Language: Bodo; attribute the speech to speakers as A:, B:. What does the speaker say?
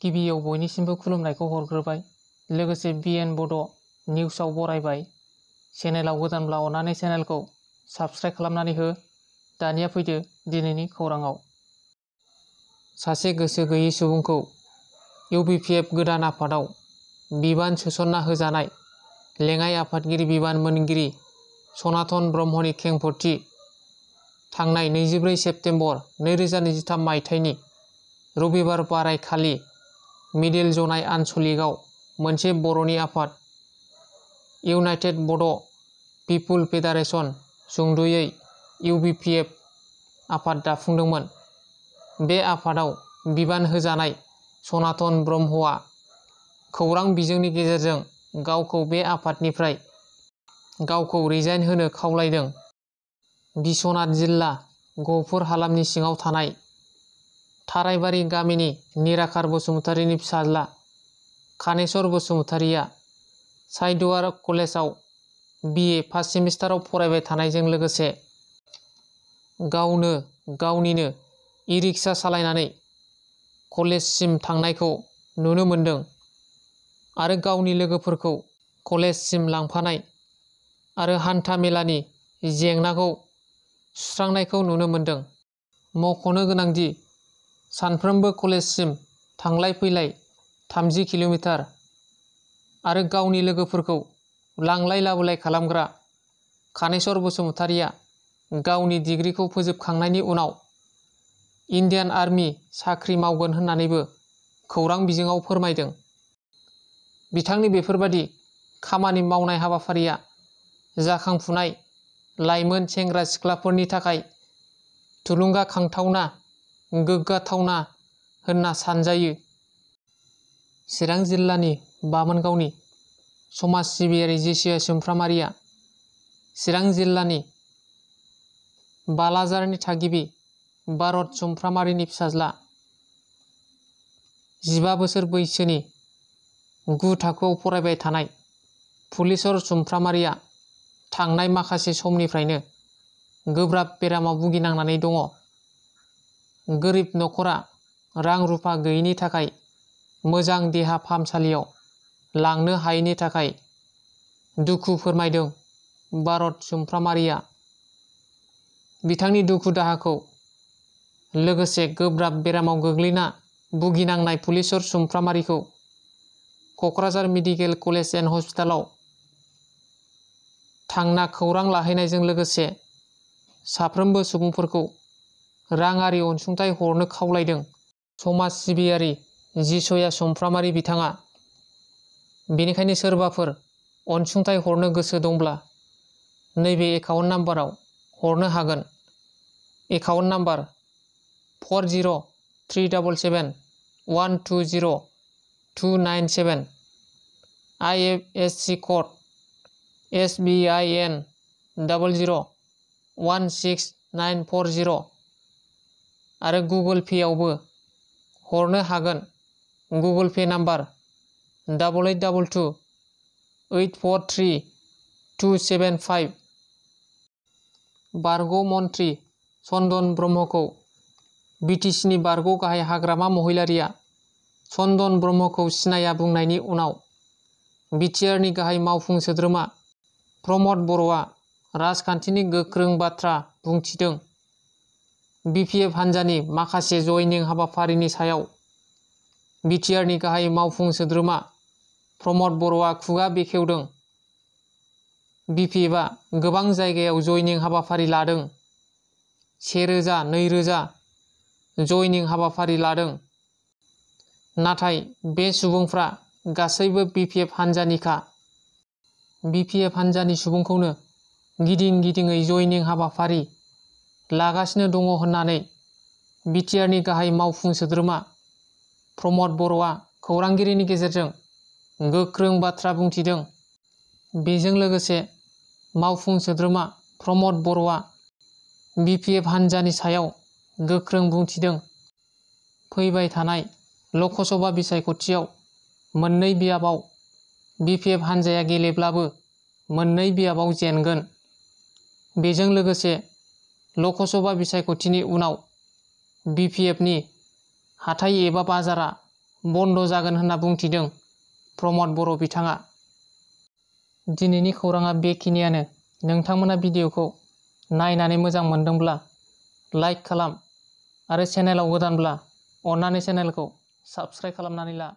A: गिबियाव बयनिसिमबो खुलुमनायखौ हरग्रोबाय। लोगोसे BN बड' निउसाव बरायबाय। चेनेलाव गोदानब्ला अननानै चेनेलखौ साबस्क्राइब खालामनानै हो। दानिया फैदो दिनैनि खौराङाव। सासे गोसो गैयै सुबुंखौ UBPF गोदान आफादाव बिबान सोसनना होजानाय लेङाइ आफादगिरि बिबान मोनगिरि सनातन ब्रह्मनि खेंफोरथि थांनाय 24 सेप्तेम्बर 2023 मायथाइनि रबिबार बारायखालि मिडिल जनाय आनसलिकआव मोनसे बर'नि आफाद इउनाइटेड बड' पिपुल फेडारेशन सुंदयै UBPF आफाद दाफुंदोंमोन। बे आफादाव बिबान होजानाय सनातन ब्रह्मआ खौरां बिजोंनि गेजेरजों गावखौ बे आफादनिफ्राय गावखौ रिजाइन होनो खावलायदों। बिस्वनाथ जिल्ला गहपुर हालामनि सिङाव थानाय थारायबारि गामिनि निराकार बसुमतारीनि फिसाज्ला कानेश्वर बसुमतारीया साइदुवार कलेजाव BA फार्स्ट सेमिस्टाराव फरायबाय थानायजों लोगोसे गावनिनो इ-रिक्सा सालायनानै कलेजसिम थांनायखौ नुनो मोनदों आरो गावनि लोगोफोरखौ कलेजसिम लांफानाय आरो हान्था मेलानि जेंनाखौ सुस्रांनायखौ नुनो मोनदों। मख'नो गोनांदि सानफ्रोमबो कलेजसिम थांलाय फैलाय 30 किल'मिटार आरो गावनि लोगोफोरखौ लांलाय लाबोलाय खालामग्रा कानेश्वर बसुमतारीया गावनि डिग्रीखौ फोजोबखांनायनि उनाव इन्डियान आर्मी साख्रि मावगोन होननानैबो खौरां बिजोङाव फोरमायदों। बिथांनि बेफोरबादि खामानि मावनाय हाबाफारिया जाखांफुनाय लाइमोन सेंग्रा सिख्लाफोरनि थाखाय थुलुंगाखांथावना गोग्गाथावना होनना सानजायो। चिरां जिल्लानि बामोनगावनि समाज सिबियारि जेसिया सुमफ्रामारिया चिरां जिल्लानि बालाजारनि थागिबि भारत सुमफ्रामारिनि फिसाज्ला 15 बोसोर बैसोनि 9 थाखोआव फरायबाय थानाय फुलेस्वर सुमफ्रामारिया थांनाय माखासे समनिफ्रायनो गोब्राब बेरामाव भुगिनांनानै दङ। गोरिब नखरा रां रुफा गैयैनि थाखाय मोजां देहा फाहामसालियाव लांनो हायैनि थाखाय दुखु फोरमायदों भारत सुमफ्रामारिया। बिथांनि दुखु दाहाखौ लोगोसे गोब्राब बेरामाव गोग्लैना भुगिनांनाय फुलेस्वर सुमफ्रामारिखौ क'क्राझार मेडिकेल कलेज एन्ड हस्पिटालाव थांना खौरां लाहैनायजों लोगोसे साफ्रोमबो सुबुंफोरखौ राङारि अनसुंथाइ हरनो खावलायदों। समाज सिबियारि जेसिया सुमफ्रामारि बिथाङा बेनिखायनो सोरबाफोर अनसुंथाइ हरनो गोसो दंब्ला नैबे एकाउन्ट नाम्बाराव हरनो हागोन। Account number 403771202997 IFSC code SBIN 001690 आरो गुगोल पे आवबो हरनो हागोन। Google Pay number 8822843275। बारग' मन्त्रि चन्दन ब्रह्मखौ BTCनि बारग' गाहाय हाग्रामा महिलारिया चन्दन ब्रह्मखौ सिनाया बुंनायनि उनाव बिटिआरनि गाहाय मावफुं सोद्रोमा प्रमद बर'आ राजखान्थिनि गोख्रों बाथ्रा बुंथिदों। BPF हान्जानि माखासे जयनिं हाबाफारिनि सायाव बिटिआरनि गाहाय मावफुं सोद्रोमा प्रमद बर'आ खुगा बेखेवदों। BPFआ गोबां जायगायाव जयनिं हाबाफारि लादों। 1000-2000 जयनिं हाबाफारि लादों। नाथाय बे सुबुंफ्रा गासैबो BPF हान्जानिखा। BPF हान्जानि सुबुंखौनो गिदिङै जयनिं हाबाफारि लागासिनो दङ होननानै बिटिआरनि गाहाय मावफुं सोद्रोमा प्रमद बर'आ खौरांगिरिनि गेजेरजों गोख्रों बाथ्रा बुंथिदों। बेजों लोगोसे मावफुं सोद्रोमा प्रमद बर'आ BPF हान्जानि सायाव गोख्रों बुंथिदों। फैबाय थानाय लकसभा बिसायख'थियाव मोननै बियाबाव BPF हान्जाया गेलेब्लाबो मोननै बियाबाव जेनगोन। बेजों लोगोसे लकसभा बिसायख'थिनि उनाव BPFनि हाथाइ एबा बाजारा बन्द जागोन होनना बुंथिदों प्रमद बर' बिथाङा। दिनैनि खौराङा बेखिनियानो। नोंथांमोना भिडिअखौ नायनानै मोजां मोनदोंब्ला लाइक खालाम आरो चेनेलाव गोदानब्ला अन्नानै चेनेलखौ साबस्क्राइब खालामनानै ला।